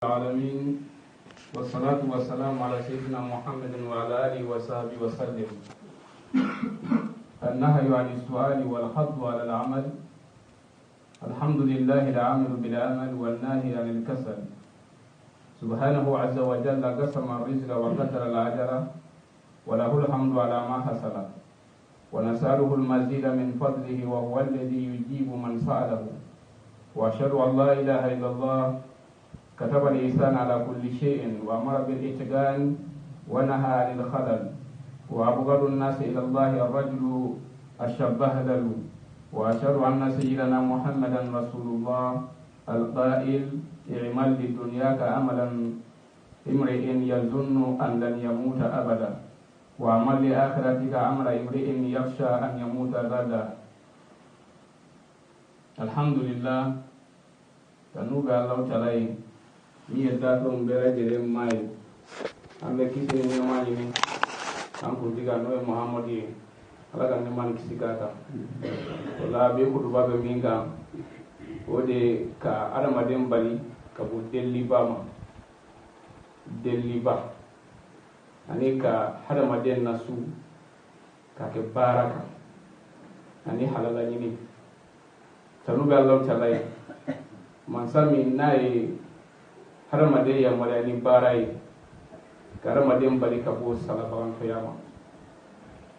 العالمين، والصلاة والسلام على سيدنا محمد وعلى آله وصحبه وسلم. النهي عن السؤال والحض على العمل. الحمد لله العامل بالعمل والناهي عن الكسل. سبحانه عز وجل قسم الرزق وقدر الأجل، وله الحمد على ما حصل، ونسأله المزيد من فضله، وهو الذي يجيب من سأله. وأشهد أن لا إله إلا الله كتب الإحسان على كل شيء، وأمر بالإتقان ونهى عن الخلل. وأبغض الناس إلى الله الرجل الشبهلل. وأشهد أن سيدنا محمدا رسول الله القائل: اعمل لدنياك عملا امرئ يظن أن لن يموت أبدا، وعمل لآخرتك عمل امرئ يخشى أن يموت غدا. الحمد لله، tanu bɛ Alahu Taala ye min ye dafɛnw bɛɛ lajɛlen ma ye. An bɛ kisi ni nɛɛma ɲini an kuntigi kan, n'o ye Muhamadu ye, Ala ka nɛɛma ni kisi k'a kan. O la, bi kutuba bɛ min kan, o de ka adamaden bali ka bɔ deliliba ma, deliliba, ani ka hadamaden nasu ka kɛ baara kan ani halala ɲini. Tanu bɛ Alahu Taala ye, mansa min n'a ye hadamaden yamaruya ni baara ye, ka hadamaden bali ka bɔ salabagantɔya ma.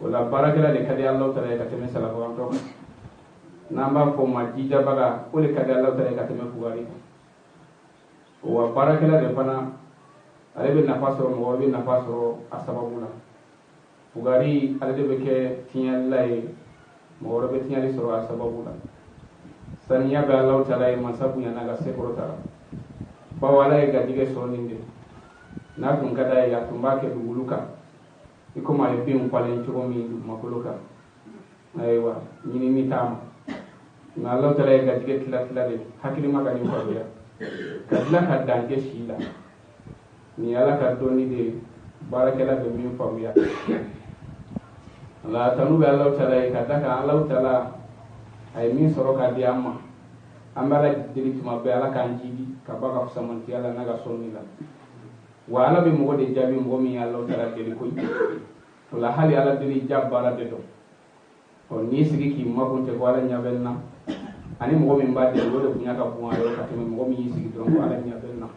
O la, baarakɛla de ka di Alahu Taala ye ka tɛmɛ salabagantɔ kan. N'an b'a fɔ o ma jijabaga, o de ka di Alahu Taala ye ka tɛmɛ fugari kan. Wa baarakɛla de fana, ale bɛ nafa sɔrɔ, mɔgɔ bɛ nafa sɔrɔ a sababu la. Fugari, ale de bɛ kɛ tiɲɛlila ye, mɔgɔ wɛrɛ bɛ tiɲɛli sɔrɔ a sababu la. Saniya bɛ Alahu Taala ye, mansa bonyana ka se kɔrɔta la, bawo Ala ye garijɛgɛ sɔrɔ nin de. N'a tun ka d'a ye, a tun b'a kɛ dugukolo kan i komi a ye binw falen cogo min dugumakolo kan. Ayiwa, ɲinini t'a ma, nka Alahu Taala ye garijɛgɛ tila tila de hakilima ka nin faamuya, ka tila ka dan kɛ si la. Nin ye Ala ka dɔnni de ye, baarakɛla bɛ min faamuya. Nka tanu bɛ Alahu Taala ye ka da kan Alahu Taala a ye min sɔrɔ k'a di an ma. An bɛ Ala deli tuma bɛɛ, Ala k'an jidi ka bɔ a ka fisamantiya la n'a ka sɔnni la. Wa Ala bɛ mɔgɔ de jaabi mɔgɔ min ye Alahu Taala deli koyi. O la, hali Ala deli ja baara de dɔn. Ɔ, n'i sigi k'i makun tɛ ko Ala ɲɛ bɛ n na, ani mɔgɔ min b'a deli, o de bonya ka bon a yɔrɔ ka tɛmɛ mɔgɔ min y'i sigi dɔrɔn ko Ala ɲɛ bɛ n na.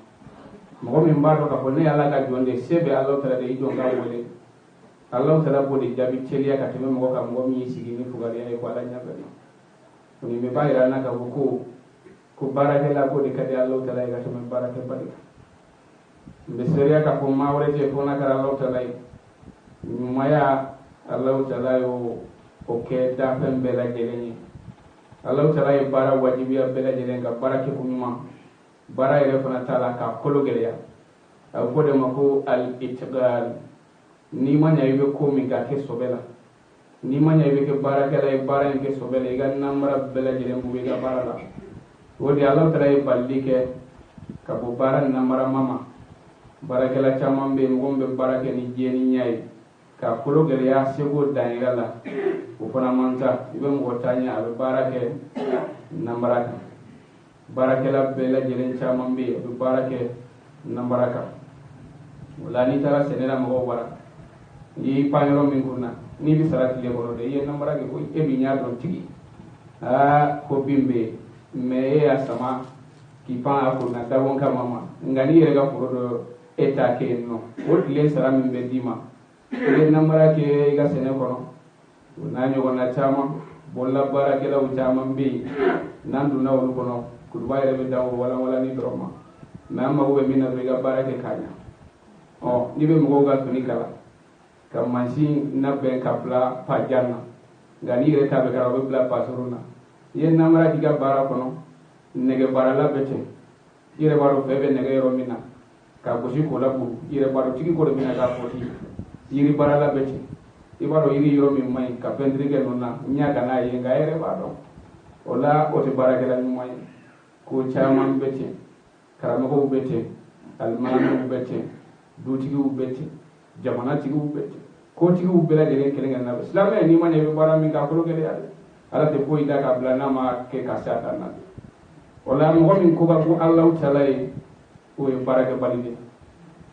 Mɔgɔ min b'a dɔn k'a fɔ ne ye Ala ka jɔn de ye, se bɛ Alahu Taala de, i jɔn k'a wele, Alahu Taala b'o de jaabi teliya ka tɛmɛ mɔgɔ kan, mɔgɔ min y'i sigi ni fugariya ye ko Ala ɲɛ bɛ n na. Nin bɛ b'a yira an na k'a fɔ ko baarakɛla ko de ka di Alahu Taala ye ka tɛmɛ baarakɛbali kan. N bɛ seereya k'a fɔ maa wɛrɛ tɛ fo n'a kɛra Alahu Taala ye. Ɲumanya, Alahu Taala y'o o kɛ dafɛn bɛɛ lajɛlen ye. Alahu Taala ye baara wajibiya bɛɛ lajɛlen ka baara kɛko ɲuman. Baara yɛrɛ fana t'a la k'a kolo gɛlɛya, a bɛ fɔ de ma ko al-itqan. N'i ma ɲa, i bɛ ko min k'a kɛ sɔbɛ la. N'i ma ɲa, i bɛ kɛ baarakɛla ye, baara in kɛ sɔbɛ la, i ka namara bɛɛ lajɛlen bɔ i ka baara la. O de Alahu Taala ye balili kɛ ka bɔ baara namarama ma. Baarakɛla caman bɛ yen, mɔgɔ min bɛ baara kɛ ni diɲɛ ni ɲɛ ye k'a kolo gɛlɛya seko danyira la, o fana man ca. I bɛ mɔgɔ ta ɲɛ, a bɛ baara kɛ namara kan. Baarakɛla bɛɛ lajɛlen caman bɛ yen, a bɛ baara kɛ namara kan. O la, n'i taara sɛnɛ la mɔgɔw bara, n'i y'i pan yɔrɔ min kunna, n'i bɛ sara tile kɔnɔ de, i ye namara kɛ ko e b'i ɲɛ dɔn tigi, aa, ko bin bɛ yen, mɛ e y'a sama k'i pan a kunna dabɔn kama ma. Nka n'i yɛrɛ ka foro dɔ e t'a kɛ yen nɔ, o tile sara min bɛ d'i ma, i bɛ namara kɛ i ka sɛnɛ kɔnɔ. O n'a ɲɔgɔnna caman, bolola baarakɛlaw caman bɛ yen. N'an donna olu kɔnɔ, kutuba yɛrɛ bɛ dan o walanwalanni dɔrɔn ma. Mɛ an mago bɛ min na dɔrɔn, i ka baara kɛ k'a ɲɛ. Ɔ, n'i bɛ mɔgɔw ka fini kala ka mansin labɛn ka bila pajan na, nka n'i yɛrɛ ta bɛ kɛra, o bɛ bila pasurun na. I ye namara k'i ka baara kɔnɔ. Nɛgɛ baarala bɛ ten, i yɛrɛ b'a dɔn fɛn bɛ nɛgɛ yɔrɔ min na ka gosi k'o laburu, i yɛrɛ b'a dɔn tigi ko de bɛna k'a fɔti. Yiri baarala bɛ ten, i b'a dɔn yiri yɔrɔ min man ɲi ka pɛntiri kɛ ninnu na, ɲɛ ka n'a ye, nka e yɛrɛ b'a dɔn. O la, o tɛ baarakɛla ɲuman ye. Ko caman bɛ ten, karamɔgɔw bɛ ten, alimamiw bɛ ten, dutigiw bɛ ten, jamanatigiw bɛ ten, kotigiw bɛɛ lajɛlen kelen kelen na bɛ. Silamɛ, n'i ma ɲɛ, i bɛ baara min kɛ, a kolo gɛlɛya dɛ. Ala tɛ foyi da ka bila n'a ma kɛ ka se a dan na. O la, mɔgɔ min ko ka ko Alahu Taala ye, O ye baarakɛbali de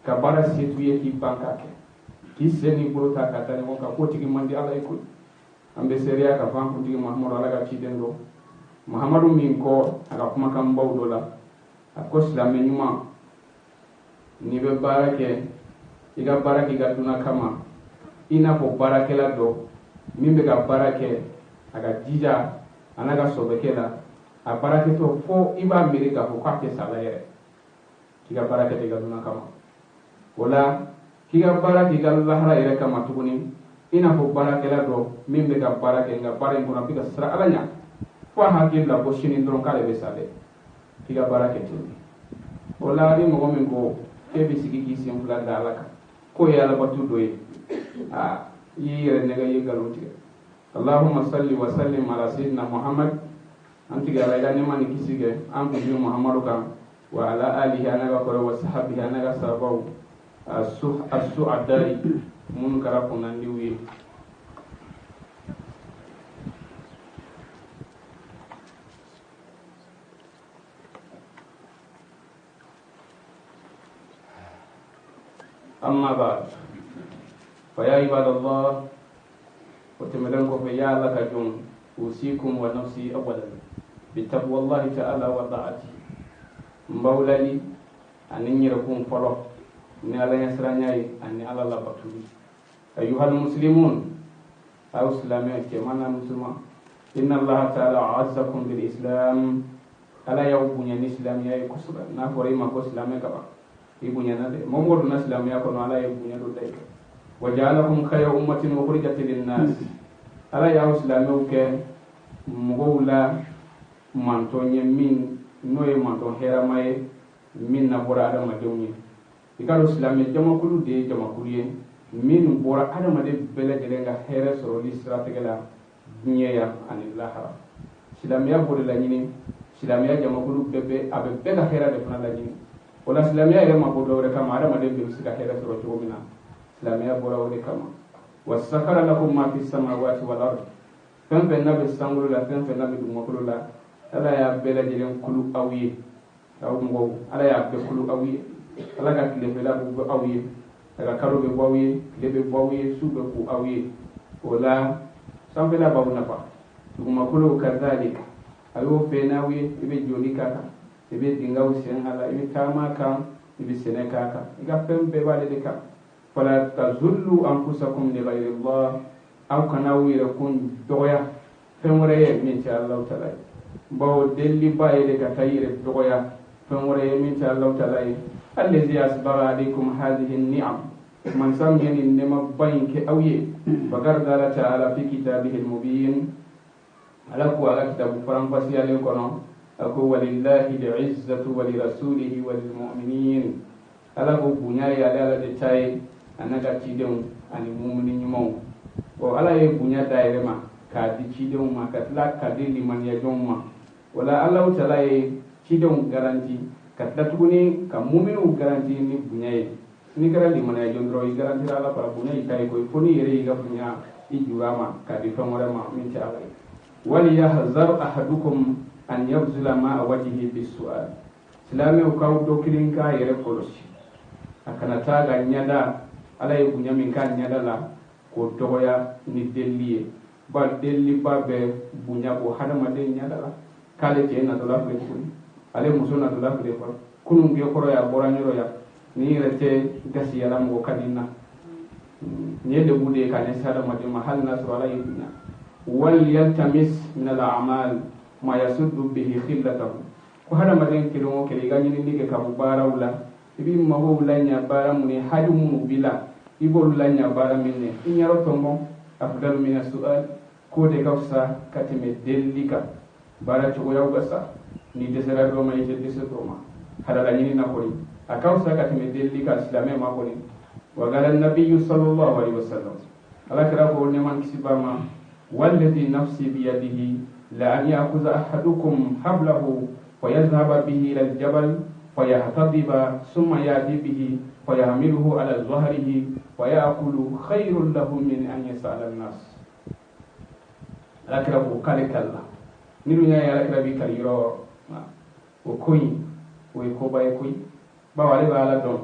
ka baara se t'u ye k'i ban k'a kɛ, k'i sen n'i bolo ta ka da ɲɔgɔn kan, k'o tigi man di Ala ye koyi. An bɛ seereya ka fɔ an kuntigi Mahamadu Ala ka ciden don. Mahamadu min kɔ a ka kumakanbaw dɔ la, a ko silamɛ ɲuman, n'i bɛ baara kɛ, i ka baara k'i ka duna kama, i n'a fɔ baarakɛla dɔ min bɛ ka baara kɛ a ka jija a n'a ka sɔbɛkɛ la, a baarakɛtɔ fo i b'a miiri k'a fɔ k'a tɛ sa la yɛrɛ. K'i ka baara kɛ i ka duna kama. O la k'i ka baara k'i ka lahara yɛrɛ kama tuguni, i n'a fɔ baarakɛla dɔ min bɛ ka baara kɛ, nka baara in kɔnɔ a bɛ ka siran Ala ɲɛ fo a hakili la ko sini dɔrɔn k'ale bɛ sa dɛ. K'i ka baara kɛ ten. O la ni mɔgɔ min ko k'e bɛ sigi k'i sen fila da Ala kan, k'o ye alabato dɔ ye, aa, i y'i yɛrɛ nɛgɛ, i ye nkalon tigɛ. Allahumma salli wa sallim ala sayyidina Muhammad, an tigi Ala i ka nɛɛma ni kisi kɛ an kuntigi Muhammadu kan, wa ala alihi a n'a ka kɔrɔ, wa sahabihi a n'a ka sahabaw as-su'adai minnu kɛra kunnandiw ye. Amma ba'd, fa ya ibadallah, o tɛmɛnen kɔfɛ, ya Ala ka jɔn, usikum wa nafsi awalan bi taqwallahi ta'ala wa ta'ati. N b'aw lali ani n yɛrɛkun fɔlɔ ni Ala ɲɛsiranya ye ani Ala labatoli. Ayyuhal muslimun, aw silamɛ cɛman n'a musoman, inna Allaha ta'ala a'azzakum bil islam, Ala y'aw bonya ni silamɛya ye kosɛbɛ. N'a fɔra i ma ko silamɛ kaban, i bonyana dɛ. Mɔgɔ mɔgɔ donna silamɛya kɔnɔ, Ala ye bonya dɔ da i kan. Wa ja'alakum khayra ummatin ukhrijat linnas, Ala y'aw silamɛw kɛ mɔgɔw la mantɔn ye min n'o ye mantɔn hɛrɛma ye min na bɔra adamadenw ye. I ka dɔn silamɛ jamakulu de ye jamakulu ye minnu bɔra adamaden bɛɛ lajɛlen ka hɛrɛ sɔrɔli siratigɛ la diɲɛ yan ani lahara. Silamɛya b'o de laɲini. Silamɛya jamakulu bɛɛ bɛ a bɛ bɛɛ ka hɛrɛ de fana laɲini. O la silamɛya yɛrɛ ma bɔ dɔwɛrɛ kama, adamaden bɛɛ bɛ se ka hɛrɛ sɔrɔ cogo min na, silamɛya bɔra o de kama. Wa sakhara lakum ma fi samawati wal ard, fɛn fɛn n'a bɛ sankolo la, fɛn fɛn n'a bɛ dugumakolo la, Ala y'a bɛɛ lajɛlen kulu aw ye. Aw mɔgɔw, Ala y'a bɛɛ kulu aw ye. Ala ka tilefɛla bɛ bɔ aw ye, a ka kalo bɛ bɔ aw ye, tile bɛ bɔ aw ye, su bɛ ku aw ye. O la sanfɛla b'aw nafa, dugumakolo kazalika a y'o fɛn n'aw ye. I bɛ joli k'a kan, i bɛ dingɛw sen a la, i bɛ taama kan, i bɛ sɛnɛ k'a kan, i ka fɛn bɛɛ b'ale de kan. Fala tazullu anfusakum li ghayri Allah, aw kana aw yɛrɛ kun dɔgɔya fɛn wɛrɛ ye min tɛ Alahu taala ye. Bawo deliliba ye de ka taa i yɛrɛ dɔgɔya fɛn wɛrɛ ye min tɛ Alahu taala ye. Allazi asbagha alaykum hadhihi ni'am, mansa min ye nin nɛɛmaba in kɛ aw ye. Faqad qala ta'ala fi kitabihi al-mubin, Ala ko a ka kitabu faranfasiyalen kɔnɔ, a ko walillahi al-izzatu wa lirasulihi wa lilmu'minin. Ala ko bonya ye ale Ala de ta ye, a n'a ka cidenw ani mumuni ɲumanw. Ɔ, Ala ye bonya da yɛrɛ ma k'a di cidenw ma, ka tila k'a di limaniyajɔnw ma. O la Alahu taala ye cidenw garanti, ka tila tuguni ka muminuw garanti ni bonya ye. N'i kɛra limaniyajɔn dɔrɔn, i garantira Ala fara, bonya y'i ta ye koyi, fo n'i yɛrɛ y'i ka bonya i jura ma k'a di fɛn wɛrɛ ma min tɛ Ala ye. Wali yahzar ahadukum an yabzula ma'a wajhihi bisu'al, silamɛw k'aw dɔ kelen k'a yɛrɛ kɔlɔsi, a kana taa ka ɲɛda, Ala ye bonya min k'a ɲɛda la, k'o dɔgɔya ni delili ye. Ba deliliba bɛ bonya bɔ hadamaden ɲɛda la, k'ale cɛ natɔla filɛ tuguni, ale muso natɔla filɛ fɔlɔ, kunun kɛ kɔrɔ ya bɔra n yɔrɔ ya, nin yɛrɛ tɛ gasiyala mɔgɔ ka di n na. Nin ye degun de ye ka ɲɛsin hadamaden ma, hali n'a sɔrɔ Ala y'i bonya. Wal yaltamis min al a'mal ma yasuddu bihi khillatahu, ko hadamaden kelen o kelen i ka ɲinini kɛ ka bɔ baaraw la, i b'i magow laɲa baara mun ye, haju minnu b'i la i b'olu laɲa baara min ye, i ɲɛrɔ tɔnbɔn. Afdalu mina su'al, k'o de ka fisa ka tɛmɛ delili kan. Baara cogoyaw ka sa, n'i dɛsɛra dɔ ma, i tɛ dɛsɛ dɔ ma. Halala ɲini na kɔni a ka fisa ka tɛmɛ delili kan silamɛ ma kɔni. Wa qala nabiyyu sallallahu alaihi wasallam, Ala kira ko nɛɛma kisi b'a ma, walladhi nafsi biyadihi la an ya'khudha ahadukum hablahu fa yadhhaba bihi ila al-jabal fa yahtadiba summa ya'ti bihi fa yahmiluhu ala dhahrihi fa ya'kulu khayrun lahu min an yas'ala an-nas. Ala kira ko k'ale kalila. Ni dun y'a ye Ala kira b'i kali yɔrɔ o yɔrɔ, o ko in o ye koba ye koyi. Bawo ale bɛ Ala dɔn,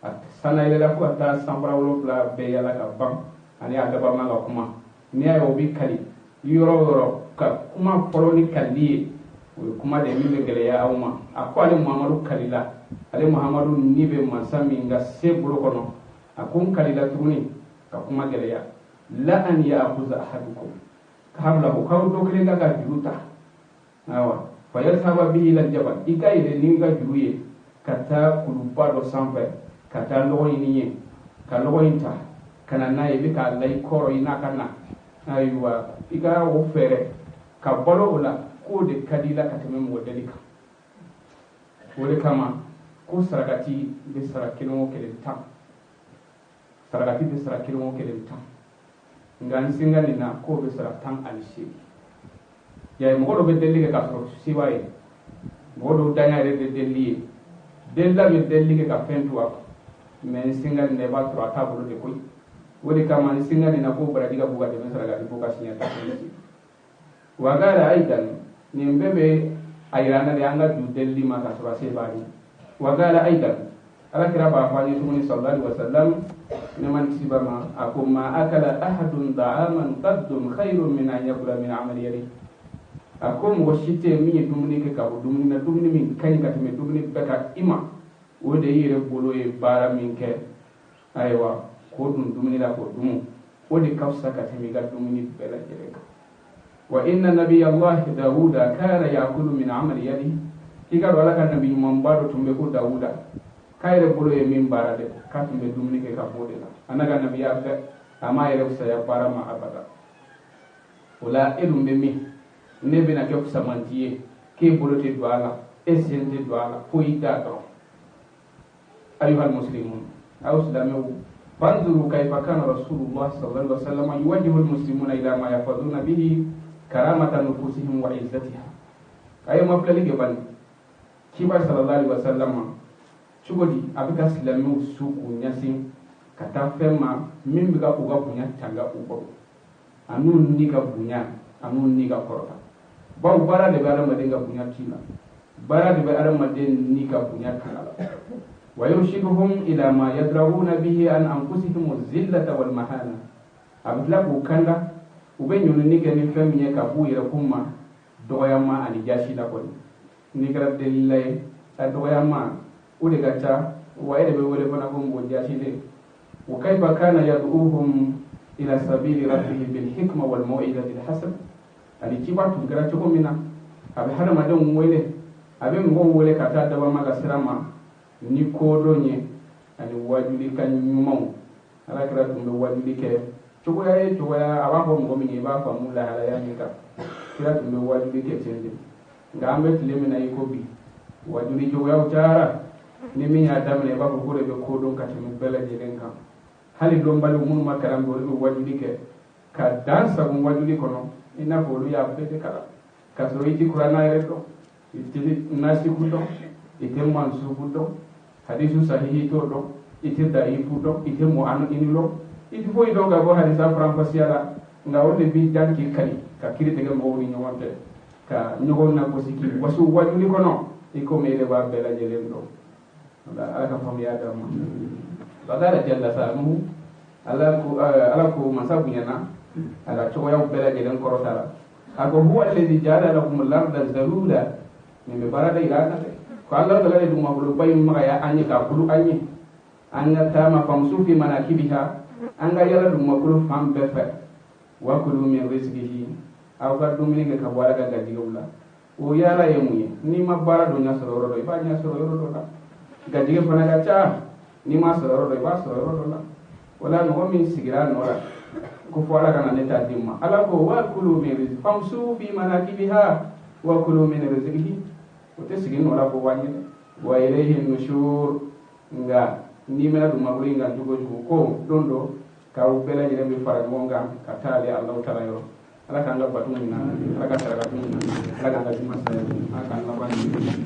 a sanayɛlɛla fo ka taa sanfara 7 bɛɛ yala ka ban, ani a dabama ka kuma. N'i y'a ye o bɛ kali yɔrɔ o yɔrɔ ka kuma fɔlɔ ni kalili ye, o ye kuma de ye min bɛ gɛlɛya aw ma. A ko ale Muhamadu kalila, ale Muhamadu ni bɛ mansa min ka se bolo kɔnɔ, a ko n kalila tuguni ka kuma gɛlɛya. La an ya'khuza ahadukum hablahu, k'aw dɔ kelen ka juru ta, ayiwa, fa yazhaba bihi ila jabal, i ka yɛlɛ n'i ka juru ye ka taa kuluba dɔ sanfɛ, ka taa lɔgɔ ɲini ye, ka lɔgɔ in ta ka na n'a ye, i bɛ k'a la i kɔrɔ i n'a ka na, ayiwa, i ka o fɛɛrɛ ka balo o la, k'o de ka di i la ka tɛmɛ mɔgɔ deli kan. O de kama ko sarakati bɛ sara kelen o kelen 10, sarakati bɛ sara kelen o kelen 10, nka n sen ka nin na k'o bɛ sara 18. Y'a ye mɔgɔ dɔw bɛ delili kɛ k'a sɔrɔ se b'a ye, mɔgɔ dɔw danya yɛrɛ de delili ye, delila bɛ delili kɛ ka fɛn to a kun, mɛ n sen ka nin na i b'a sɔrɔ a t'a bolo de koyi. O de kama n sen ka nin na k'o baraji ka bon ka tɛmɛ sarakati bɔ ka siɲɛ 18. Wa qala aidan, nin bɛɛ bɛ a yira an na de an ka ju delili ma ka sɔrɔ a se b'a ye. Wa qala aidan, Ala kira b'a fɔ an ye tuguni sallallahu alaihi wasallam, nɛɛma ni kisi b'a ma, a ko ma akala ahadun da'aman qaddun khayrun min an yakula min amali yadihi. A ko mɔgɔ si tɛ yen min ye dumuni kɛ ka bɔ dumuni na, dumuni min ka ɲi ka tɛmɛ dumuni bɛɛ kan i ma, o de y'i yɛrɛ bolo ye baara min kɛ, ayiwa, k'o dun dumuni la k'o dumu, o de ka fisa ka tɛmɛ i ka dumuni bɛɛ lajɛlen kan. Wa inna nabiyallahi dawuda kana yakulu min amali yadihi, k'i ka dɔn Ala ka nabi ɲumanba dɔ tun bɛ ko Dawuda, k'a yɛrɛ bolo ye min baara dɛ, k'a tun bɛ dumuni kɛ ka bɔ o de la. A n'a ka nabiya bɛɛ, a m'a yɛrɛ fisaya baara ma abada. O la e dun bɛ min, ne bɛna kɛ fisamanti ye, k'e bolo tɛ don a la, e sen tɛ don a la, fo i da dɔrɔn. Ayuhal muslimun, aw silamɛw, fanzuru kayfa kana rasulullah sallallahu alaihi wasallam yuwajjihu almuslimuna ila ma yahfazuna bihi karamata nufusihim wa izzatiha. A ye mafilɛli kɛ bani, kiba sallallahu alaihi wasallam cogo di a bɛ ka silamɛw su k'u ɲɛsin ka taa fɛn ma min bɛ ka u ka bonya tanga u kɔrɔ, a n'u ni ka bonya, a n'u ni ka kɔrɔta. Bawo baara de bɛ adamaden ka bonya ci la, baara de bɛ adamaden ni ka bonya tanga la. Wa yurshiduhum ila ma yadra'una bihi an anfusihim zillata wal mahana, a bɛ tila k'u kanda, u bɛ ɲɔnni kɛ ni fɛn min ye ka b'u yɛrɛ kun ma dɔgɔyama ani jasi la kɔni. N'i kɛra delila ye, a dɔgɔyama o de ka ca, wa e de bɛ wele fana ko mɔgɔ jasilen. Wa kayfa kana yad'uhum ila sabili rabbihim bil hikma wal maw'izati al hasana, ani ciba tun kɛra cogo min na, a bɛ hadamadenw wele, a bɛ mɔgɔw wele ka taa dabama ka sira ma ni kodɔn ye ani wajulikan ɲumanw. Ala kira tun bɛ wajuli kɛ cogoya ye cogoya, a b'a fɔ mɔgɔ min ye i b'a faamu lahalaya min kan, kira tun bɛ wajuli kɛ ten de. Nka an bɛ tile min na i ko bi, wajuli cogoyaw cayara, ni min y'a daminɛ i b'a fɔ ko de bɛ kodɔn ka tɛmɛ bɛɛ lajɛlen kan. Hali dɔnbaliw minnu ma kalan bi, olu bɛ wajuli kɛ ka dan sagon wajuli kɔnɔ, i n'a fɔ olu y'a bɛɛ de kalan, k'a sɔrɔ i ti kuranna yɛrɛ dɔn, i tɛ nasiku dɔn, i tɛ mansuku dɔn, hadisu sahihi t'o dɔn, i tɛ dayifu dɔn, i tɛ mu'anini dɔn, i tɛ foyi dɔn ka bɔ hadisa faranfasiya la. Nka o de b'i jan k'i kali ka kiiri tigɛ mɔgɔw ni ɲɔgɔn cɛ, ka ɲɔgɔn nagosi k'i waso wajuli kɔnɔ, i komi e de b'a bɛɛ lajɛlen dɔn. Ala ka faamuya d'an ma. Wa qala jalla sha'nuhu, Ala ko masa bonyana a ka cogoyaw bɛɛ lajɛlen kɔrɔta la. A ko huwa allazi ja'ala lakum al-arda zalula, nin bɛ baara de yira an na dɛ, ko Ala taala ye dugumakoloba in magaya an ye k'a kulu an ye, an ka taama famsu fi manakibiha, an ka yala dugumakolo fan bɛɛ fɛ. Wa kulu min rizqihi, aw ka dumuni kɛ ka bɔ Ala ka garijɛgɛw la. O yala ye mun ye? N'i ma baara dɔ ɲɛ sɔrɔ yɔrɔ dɔ, i b'a ɲɛ sɔrɔ yɔrɔ dɔ la. Garijɛgɛ fana ka ca, n'i ma sɔrɔ yɔrɔ dɔ, i b'a sɔrɔ yɔrɔ dɔ la. O la mɔgɔ min sigira a nɔ la ko fo Ala ka na ne ta di ma, Ala ko wa kulu min rizqihi famsu fi manakibiha wa kulu min rizqihi, o tɛ sigi nɔ la ko wa ɲɛ dɛ. Wa ilayhi nushur, nka n'i mɛna dugumakolo in kan cogo o cogo, ko don dɔ k'aw bɛɛ lajɛlen bɛ fara ɲɔgɔn kan ka taa ale Alahu taala yɔrɔ. Ala k'an ka bato minɛ, Ala ka saraka minɛ, Ala k'an ka juma saya, Ala k'an laban ɲuman.